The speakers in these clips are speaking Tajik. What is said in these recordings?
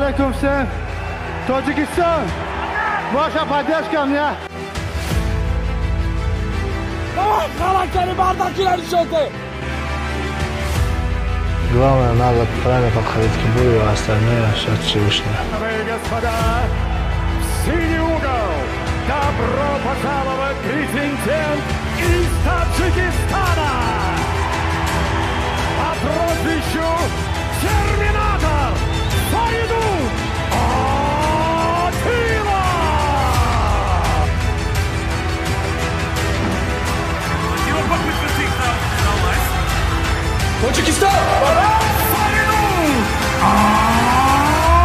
Алейкум всем. Таджикистан, ваша поддержка мне. Главное, надо правильно подходить к бою, а остальное все от Всевышнего. Дамы и господа, в синий угол добро пожаловать претендент из Таджикистана по прозвищу Терминатор Фаридун Отилов! Его попытка удалась. Таджикистан! Фаридун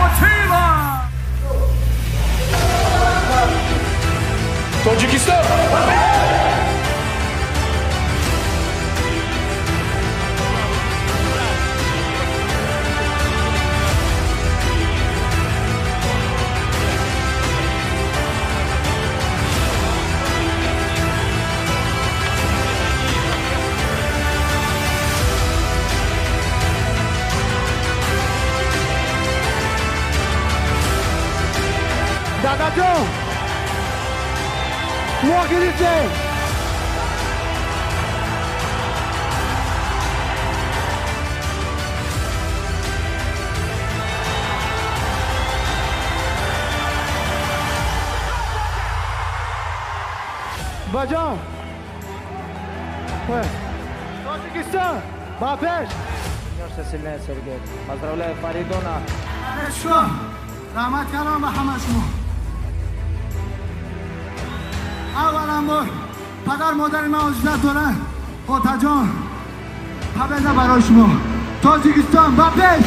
Отилов! Таджикистан! Дадаҷон, мо гирифтем. Баҷон, Тоҷикистон ба пеш. Сильнее, Сергей. Поздравляю Фаридуна. Раҳмат калом ба ҳама шумо. Аввалан бор падар модари ман озизат доранд. Отаҷон, победа барои шумо. Тоҷикистон ба пеш!